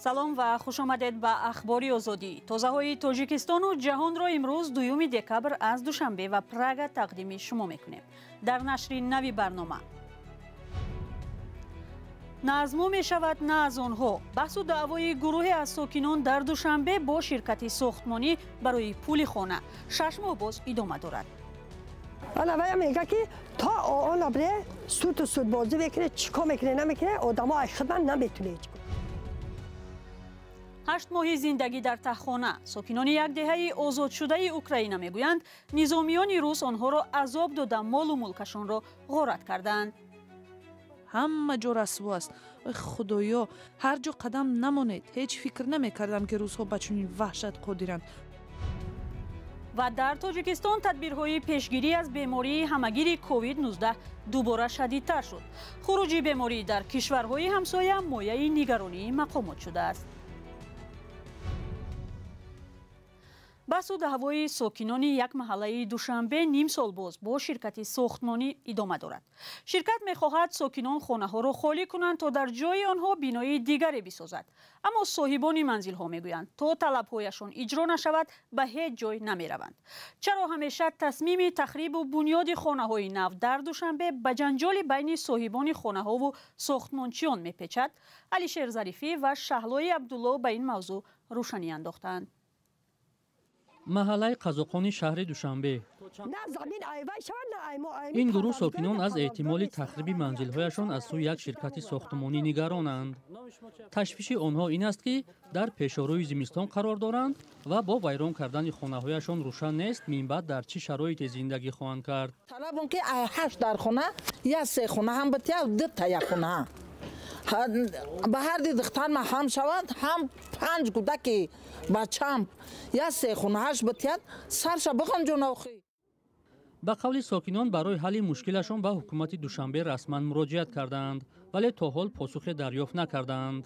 Салом ва хуш омадед ба Ахбори Озодӣ. Тозаҳои Тоҷикистону ҷаҳонро имрӯз 2 декабр аз Душанбе ва Прага тақдими шумо мекунем. Дар нашри нави барнома на аз мо мешавад, на аз онҳо. Баҳсу даъвои гурӯҳе аз сокинон дар Душанбе бо ширкати сохтмонӣ барои пули хона 6 моҳ боз идома дорад. Ана вая мега ки то он абре суту судбозӣ мекунед, чӣ кор мекунед, намекунед, одамо ай хидмат наметунед. 8 моҳи зиндагӣ дар таҳхона. Сокинони як деҳаи озодшудаи Украина мегӯянд, низомиёни рус онҳоро азоб дода, молу мулкашонро ғорат кардаанд. Ҳама ҷо расво аст. Ой худоё, ҳар ҷо қадам намонед. Ҳеҷ фикр намекардам, ки русҳо ба чунин ваҳшат қодиранд. Ва дар Тоҷикистон тадбирҳои пешгирӣ аз бемории ҳамагири COVID-19 дубора шадидтар шуд. Хуруҷи беморӣ дар кишварҳои ҳамсоя мояи нигаронии мақомот шудааст. Баҳсу даъвои сокинони як маҳаллаи Душанбе ним сол боз бо ширкати сохтмонӣ идома дорад. Ширкат мехоҳад сокинон хонаҳоро холӣ кунанд, то дар ҷои онҳо бинои дигаре бисозад. Аммо соҳибони манзилҳо мегӯянд, то талабҳояшон иҷро нашавад, ба ҳеҷ ҷой намераванд. Чаро ҳамеша тасмими тахрибу бунёди хонаҳои нав дар Душанбе ба ҷанҷоли байни соҳибони хонаҳову сохтмончиён мепечад? Алишер Зарифӣ ва Шаҳлои Абдулло ба ин мавзӯъ рӯшанӣ андохтаанд. Маҳаллаи қазоқони шаҳри Душанбе. Ин гурӯҳ сокинон аз эҳтимоли тахриби манзилҳояшон аз сӯи як ширкати сохтмонӣ нигаронанд. Ташвиши онҳо ин аст, ки дар пешорӯи зимистон қарор доранд ва бо вайрон кардани хонаҳояшон рӯшан нест, минбаъд дар чӣ шароите зиндагӣ хоҳанд кард. Талабон ки 8 дар хона, я 3 хона ҳам битя, 2 та як хона. Ба ҳар ди духтарма ҳам шаванд, ҳам 5 кӯдаки бачам я 3 хонааш битяд, сарша бихон ҷонаохи. Ба қавли сокинон, барои ҳалли мушкилашон ба ҳукумати Душанбе расман муроҷиат кардаанд, вале то ҳол посухе дарёфт накардаанд.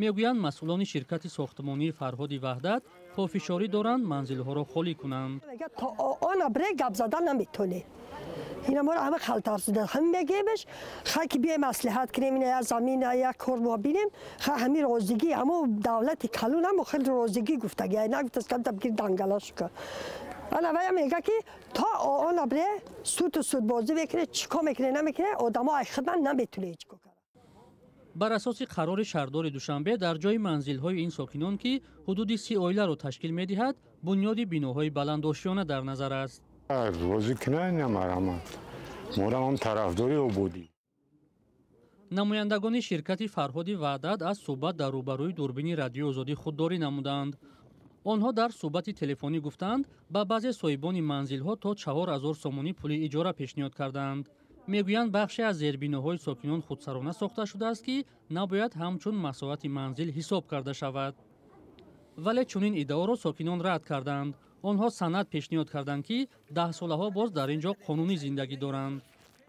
Мегӯянд, масъулони ширкати сохтмонии Фарҳоди Ваҳдат пофишорӣ доранд манзилҳоро холӣ кунанд. То он абре гап зада наметонед. Ина моро ҳама халтар шуда. Ҳам мегӯемш, хай ки биёем маслиҳат кунем, ина як замин, як кор мо бинем, хай ҳамин розигӣ, ҳамо давлати калон ҳамо хеле розигӣ гуфтагӣ, нагуфтаст ки бигир дангалаш кун. Ана вая мега ки то он абре суту судбозӣ мекунед, чӣ кор мекунед, намекунед, одамо ай хидмат наметунед ҳеҷ кор. Бар асоси қарори шаҳрдори Душанбе, дар ҷои манзилҳои ин сокинон, ки ҳудуди 30 оиларо ташкил медиҳад, бунёди биноҳои баландошёна дар назар аст. Розӣ кунанд марҳамат, моро ҳам тарафдори ободӣ. Намояндагони ширкати Фарҳоди Ваҳдат аз суҳбат дар рӯбарӯи дурбини Радиои Озодӣ худдорӣ намуданд. Онҳо дар суҳбати телефонӣ гуфтанд, ба баъзе соҳибони манзилҳо то 4000 сомонӣ пули иҷора пешниҳод карданд. Мегӯянд, бахше аз зербиноҳои сокинон худсарона сохта шудааст, ки набояд ҳамчун масоҳати манзил ҳисоб карда шавад. Вале чунин иддаоро сокинон рад карданд. Онҳо санад пешниҳод карданд, ки 10 солаҳо боз дар ин ҷо қонунӣ зиндагӣ доранд.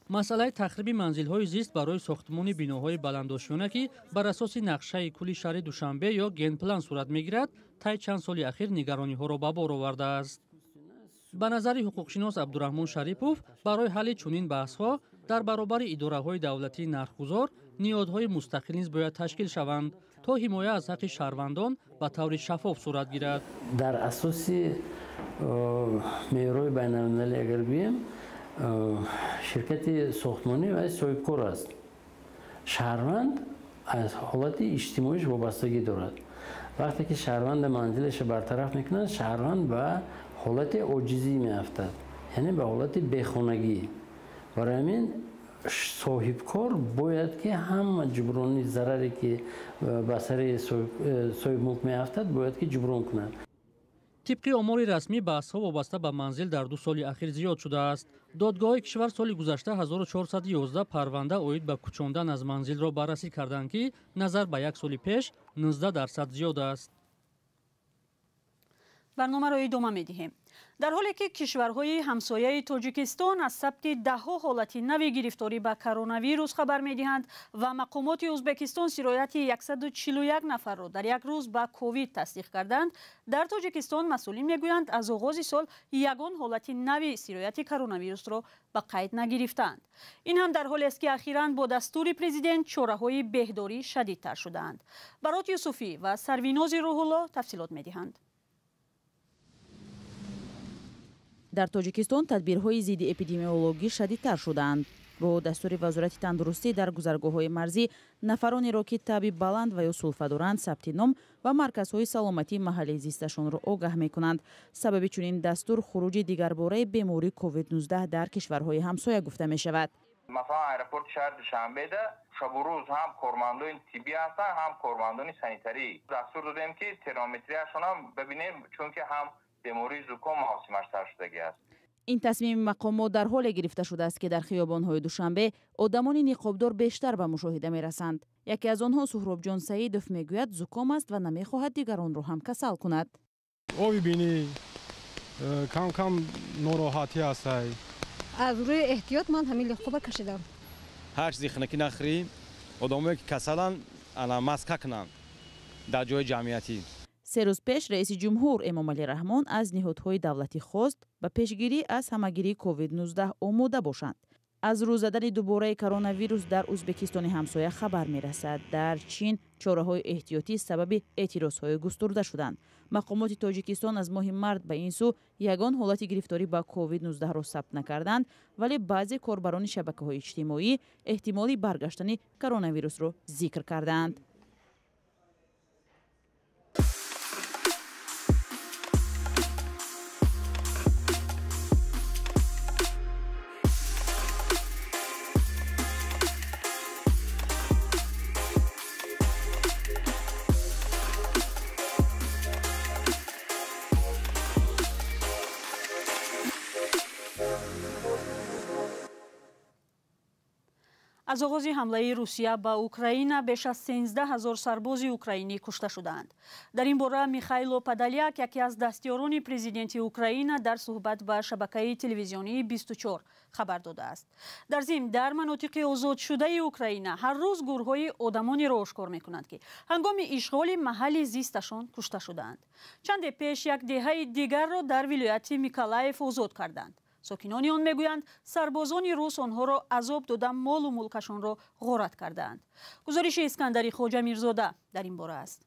Масъалаи тахриби манзилҳои зист барои сохтмони биноҳои баландошёна, ки бар асоси нақшаи кулли шаҳри Душанбе ё генплан сурат мегирад, тай чанд соли ахир нигарониҳоро ба бор овардааст. Ба назари ҳуқуқшинос Абдураҳмон Шарипов, барои ҳалли чунин баҳсҳо дар баробари идораҳои давлатии нархгузор ниҳодҳои мустақил низ бояд ташкил шаванд, то ҳимоя аз ҳаққи шаҳрвандон ба таври шаффоф сурат гирад. Дар асоси меъёрҳои байналмилалӣ агар гӯем, ширкати сохтмонӣ ва соҳибкор аст. Шаҳрванд аз ҳолати иҷтимоиш вобастагӣ дорад. Вақте ки шаҳрванда манзилаша бартараф мекунад, шаҳрванд ба ҳолати оҷизӣ меафтад, яъне ба ҳолати бехонагӣ. Барои ҳамин соҳибкор бояд ки ҳама ҷуброни зараре, ки ба сари соҳибмулк меафтад, бояд ки ҷуброн кунад. Тибқи омори расмӣ, баҳсҳо вобаста ба манзил дар 2 соли ахир зиёд шудааст. Додгоҳҳои кишвар соли гузашта 1411 парванда оид ба кӯчондан аз манзилро баррасӣ карданд, ки назар ба як соли пеш 19% зиёд аст. Барномаро идома медиҳем. Дар ҳоле ки кишварҳои ҳамсояи Тоҷикистон аз сабти даҳҳо ҳолати нави гирифторӣ ба коронавирус хабар медиҳанд ва мақомоти Ӯзбекистон сирояти 141 нафарро дар як рӯз ба ковид тасдиқ карданд, дар Тоҷикистон масъулин мегӯянд, аз оғози сол ягон ҳолати нави сирояти коронавирусро ба қайд нагирифтаанд. Ин ҳам дар ҳолест, ки ахиран бо дастури президент чораҳои беҳдорӣ шадидтар шудаанд. Барот Юсуфӣ ва Сарвинози Рӯҳулло тафсилот медиҳанд. Дар Тоҷикистон тадбирҳои зидди эпидемиологӣ шадидтар шудаанд. Бо дастури Вазорати тандурустӣ дар гузаргоҳҳои марзӣ нафаронеро, ки таби баланд ва ё сулфа доранд, сабти ном ва марказҳои саломатии маҳаллии зисташонро огаҳ мекунанд. Сабаби чунин дастур хуруҷи дигарбораи бемории COVID-19 дар кишварҳои ҳамсоя гуфта мешавад. Масалан, аэропорти шаҳри Душанбеда шабу рӯз ҳам кормандони тиббӣ ҳастанд, ҳам кормандони санитарӣ. Дастур додем, ки термометрияшонам бибинем, чунки ҳам бемории зуком мавсимаш сар шудагӣ аст. Ин тасмими мақомот дар ҳоле гирифта шудааст, ки дар хиёбонҳои Душанбе одамони ниқобдор бештар ба мушоҳида мерасанд. Яке аз онҳо, Суҳробҷон Саидов, мегӯяд, зуком аст ва намехоҳад дигаронро ҳам касал кунад. Оби бинӣ, кам кам нороҳатӣ ҳастай. Аз рӯи эҳтиёт ман ҳамин ниқоба кашидам. Ҳар чизи хунукӣ нахӯрӣ, одамое ки касаланд, ана маска кунанд дар ҷои ҷамъиятӣ. 3 рӯз пеш раиси ҷумҳур Эмомалӣ Раҳмон аз ниҳодҳои давлатӣ хост, ба пешгирӣ аз ҳамагирии COVID-19 омода бошанд. Аз рӯз задани дубораи коронавирус дар Ӯзбекистони ҳамсоя хабар мерасад. Дар Чин чораҳои эҳтиётӣ сабаби эътирозҳои густурда шуданд. Мақомоти Тоҷикистон аз моҳи март ба ин сӯ ягон ҳолати гирифторӣ ба COVID-19-ро сабт накарданд, вале баъзе корбарони шабакаҳои иҷтимоӣ эҳтимоли баргаштани коронавирусро зикр кардаанд. Аз оғози ҳамлаи Русия ба Украина беш аз 13 ҳазор сарбози украинӣ кушта шудаанд. Дар ин бора Михайло Подоляк, яке аз дастёрони президенти Украина, дар суҳбат ба шабакаи телевизионии 24 хабар додааст. Дар зимн, дар манотиқи озодшудаи Украина ҳар рӯз гурӯҳҳои одамонеро ошкор мекунанд, ки ҳангоми ишғоли маҳалли зисташон кушта шудаанд. Чанде пеш як деҳаи дигарро дар вилояти Миколаев озод карданд. Сокинони он мегӯянд, сарбозони рус онҳоро азоб дода, молу мулкашонро ғорат кардаанд. Гузориши Искандари Хоҷа Мирзода дар ин бора аст.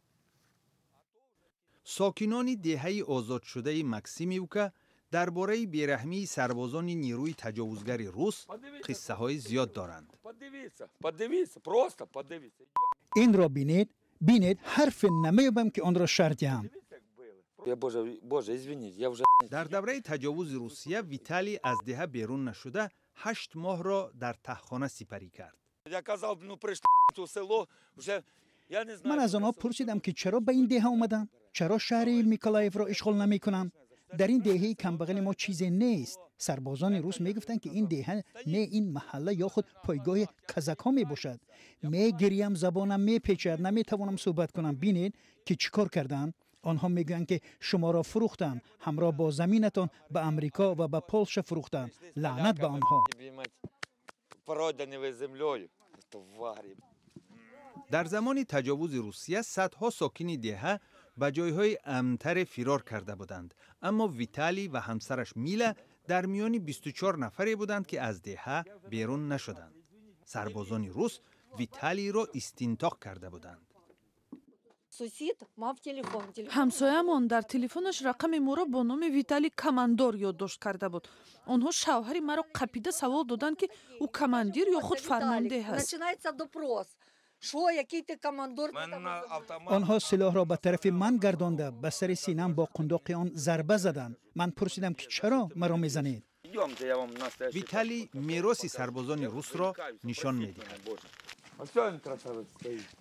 Сокинони деҳаи озодшудаи Максимивка дар бораи бераҳмии сарбозони нерӯи таҷовузгари рус қиссаҳои зиёд доранд. Инро бинед, бинед, ҳарфе намеёбам, ки онро шарҳ диҳам. Дар давраи таҷовузи Русия Виталий аз деҳа берун нашуда 8 моҳро дар таҳхона сипарӣ кард. Ман аз онҳо пурсидам, ки чаро ба ин деҳа омаданд, чаро шаҳри Миколаевро ишғол намекунанд. Дар ин деҳаи камбағали мо чизе нест. Сарбозони рус мегуфтанд, ки ин деҳа не, ин маҳалла ё худ пойгоҳи казакҳо мебошад. Мегирям, забонам мепечад, наметавонам суҳбат кунам. Бинед, ки чӣ кор карданд. Онҳо мегӯянд, ки шуморо фурӯхтанд, ҳамроҳ бо заминатон ба Амрико ва ба Полша фурӯхтанд. Лаънат ба онҳо. Дар замони таҷовузи Русия садҳо сокини деҳа ба ҷойҳои амнтаре фирор карда буданд, аммо Виталий ва ҳамсараш Мила дар миёни 24 нафаре буданд, ки аз деҳа берун нашуданд. Сарбозони рус Виталийро истинтоқ карда буданд. Ҳамсоямон дар телефонаш рақами моро бо номи Виталий Командор ёддошт карда буд. Онҳо шавҳари маро қапида савол доданд, ки ӯ командир ё худ фармондеҳ аст. Онҳо силоҳро ба тарафи ман гардонда, ба сари синам бо қундоқи он зарба заданд. Ман пурсидам, ки чаро маро мезанед. Виталий мероси сарбозони русро нишон медиҳад.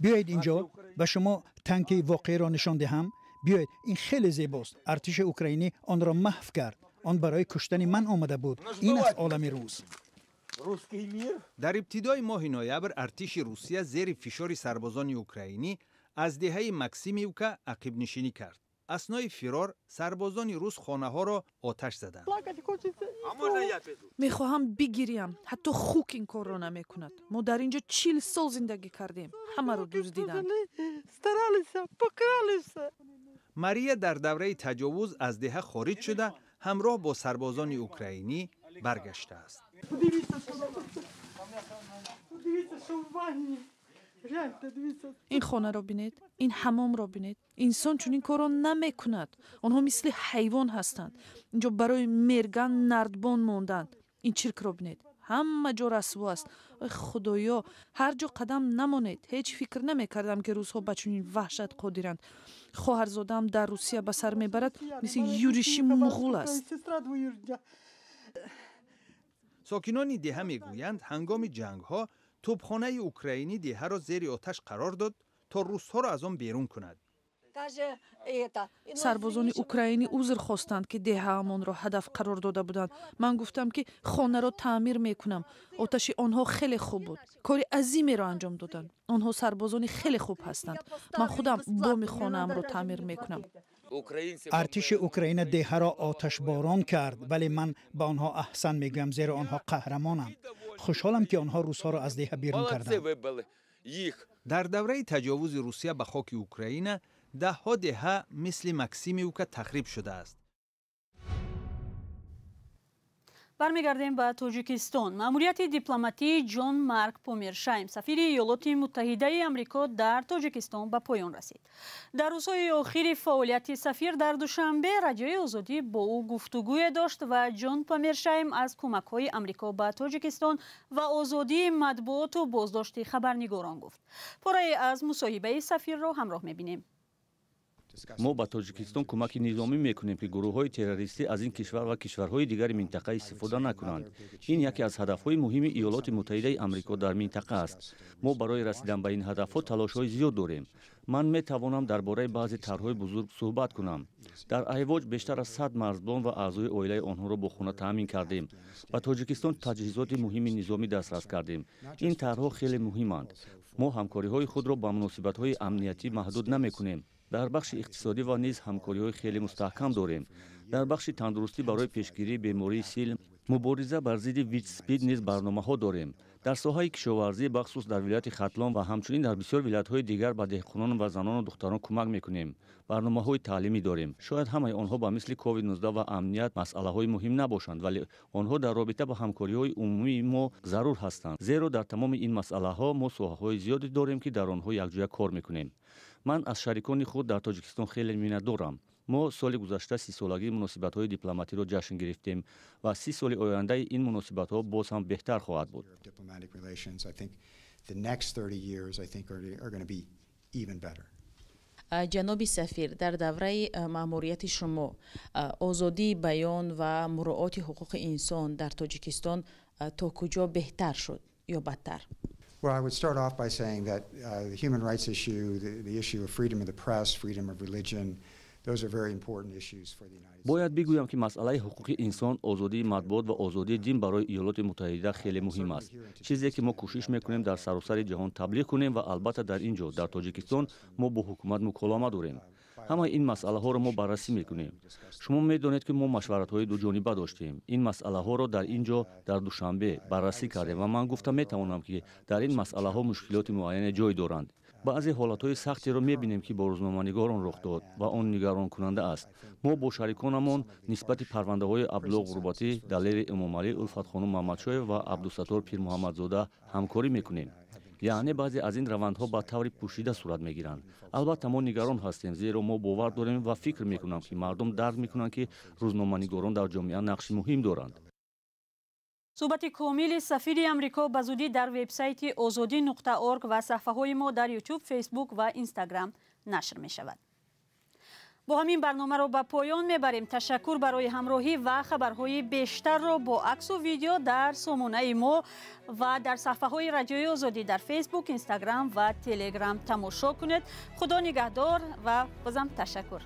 Биёед инҷо ба шумо танки воқеиро нишон диҳам. Биёед, ин хеле зебост. Артиши украинӣ онро маҳв кард. Он барои куштани ман омада буд. Ин аст олами рус. Дар ибтидои моҳи ноябр артиши Русия зери фишори сарбозони украинӣ аз деҳаи Максимивка ақибнишинӣ кард. Аснои фирор сарбозони рус хонаҳоро оташ заданд. Мехоҳам бигирям, ҳатто хук ин корро намекунад. Мо дар ин ҷо 40 сол зиндагӣ кардем, ҳамаро дуздиданд. Мария дар давраи таҷовуз аз деҳа хориҷ шуда, ҳамроҳ бо сарбозони украинӣ баргаштааст. Ин хонаро бинед, ин ҳамомро бинед. Инсон чунин корро намекунад. Онҳо мисли ҳайвон ҳастанд. Инҷо барои мерган нардбон монданд. Ин чиркро бинед, ҳама ҷо расво аст. Ой худоё, ҳар ҷо қадам намонед. Ҳеҷ фикр намекардам, ки рӯзҳо ба чунин ваҳшат қодиранд. Хоҳарзодаам дар Русия ба сар мебарад, мисли юриши муғул аст. Сокинони деҳа мегӯянд, ҳангоми ҷангҳо тӯбхонаи украинӣ деҳаро зери оташ қарор дод, то русҳоро аз он берун кунад. Сарбозони украинӣ узр хостанд, ки деҳаамонро ҳадаф қарор дода буданд. Ман гуфтам, ки хонаро таъмир мекунам. Оташи онҳо хеле хуб буд, кори азимеро анҷом доданд. Онҳо сарбозони хеле хуб ҳастанд. Ман худам боми хонаамро таъмир мекунам. Артиши Украина деҳаро оташборон кард, вале ман ба онҳо аҳсан мегӯям, зеро онҳо қаҳрамонанд. Хушҳолам, ки онҳо русҳоро аз деҳа берун карданд. Дар давраи таҷовузи Русия ба хоки Украина даҳҳо деҳа мисли Максимивка тахриб шудааст. Бармегардем ба Тоҷикистон. Маъмурияти дипломатии Ҷон Марк Помершайм, сафири Иёлоти Муттаҳидаи Амрико дар Тоҷикистон, ба поён расид. Дар рӯзҳои охири фаъолияти сафир дар Душанбе Радиои Озодӣ бо ӯ гуфтугӯе дошт ва Ҷон Помершайм аз кӯмакҳои Амрико ба Тоҷикистон ва озодии матбуоту боздошти хабарнигорон гуфт. Порае аз мусоҳибаи сафирро ҳамроҳ мебинем. Мо ба Тоҷикистон кӯмаки низомӣ мекунем, ки гурӯҳҳои террористӣ аз ин кишвар ва кишварҳои дигари минтақа истифода накунанд. Ин яке аз ҳадафҳои муҳими Иёлоти Муттаҳидаи Амрико дар минтақа аст. Мо барои расидан ба ин ҳадафҳо талошҳои зиёд дорем. Ман метавонам дар бораи баъзе тарҳҳои бузург суҳбат кунам. Дар Айвоҷ бештар аз 100 марзбон ва аъзои оилаи онҳоро бо хона таъмин кардем. Ба Тоҷикистон таҷҳизоти муҳими низомӣ дастрас кардем. Ин тарҳҳо хеле муҳиманд. Мо ҳамкориҳои худро ба муносибатҳои амниятӣ маҳдуд намекунем. Дар бахши иқтисодӣ ва низ ҳамкориҳои хеле мустаҳкам дорем. Дар бахши тандурустӣ барои пешгирии бемории сил, мубориза бар зидди ВИЧ-СПИД низ барномаҳо дорем. Дар соҳаи кишоварзӣ, бахусус дар вилояти Хатлон ва ҳамчунин дар бисёр вилоятҳои дигар ба деҳқонон ва занону духтарон кӯмак мекунем. Барномаҳои таълимӣ дорем. Шояд ҳамаи онҳо ба мисли COVID-19 ва амният масъалаҳои муҳим набошанд, вале онҳо дар робита ба ҳамкориҳои умумии мо зарур ҳастанд, зеро дар тамоми ин масъалаҳо мо соҳаҳои зиёде дорем, ки дар онҳо якҷоя кор мекунем. Ман аз шарикони худ дар Тоҷикистон хеле миннатдорам. Мо соли гузашта 30-солагии муносибатҳои дипломатиро ҷашн гирифтем ва 30 соли ояндаи ин муносибатҳо боз ҳам беҳтар хоҳад буд. Ҷаноби сафир, дар давраи маъмурияти шумо озодии баён ва муроати ҳуқуқи инсон дар Тоҷикистон то куҷо беҳтар шуд ё бадтар? Well, I would start off by saying that the human rights issue, the issue of freedom of the press, freedom of religion, those are very important issues for the United States. Бояд бигӯям, ки масъалаи ҳуқуқи инсон, озодии матбуот ва озодии дин барои Иёлоти Муттаҳида хеле муҳим аст. Чизе ки мо кӯшиш мекунем дар саросари ҷаҳон таблиғ кунем ва албатта дар ин ҷо, дар Тоҷикистон, мо бо ҳукумат муколама дорем. Ҳамаи ин масъалаҳоро мо баррасӣ мекунем. Шумо медонед, ки мо машваратҳои дуҷониба доштем. Ин масъалаҳоро дар ин ҷо, дар Душанбе, баррасӣ кардем ва ман гуфта метавонам, ки дар ин масъалаҳо мушкилоти муайяне ҷой доранд. Баъзе ҳолатҳои сахтеро мебинем, ки бо рӯзноманигорон рух дод ва он нигаронкунанда аст. Мо бо шариконамон нисбати парвандаҳои Абдулло Ғурбатӣ, Далери Эмомалӣ, Улфатхонум Мамадшоев ва Абдусаттор Пирмуҳаммадзода ҳамкорӣ мекунем. Яъне баъзе аз ин равандҳо ба таври пӯшида сурат мегиранд. Албатта мо нигарон ҳастем, зеро мо бовар дорем ва фикр мекунам, ки мардум дарк мекунанд, ки рӯзноманигорон дар ҷомеа нақши муҳим доранд. Суҳбати комили сафири Амрико ба зудӣ дар вебсайти озодӣ.org ва саҳфаҳои мо дар Ютуб, Фейсбук ва Инстаграм нашр мешавад. Бо ҳамин барномаро ба поён мебарем. Ташаккур барои ҳамроҳӣ ва хабарҳои бештарро бо аксу видео дар сомонаи мо ва дар саҳфаҳои Радиои Озодӣ дар Фейсбук, Инстаграм ва Телеграм тамошо кунед. Худо нигаҳдор ва бозам ташаккур.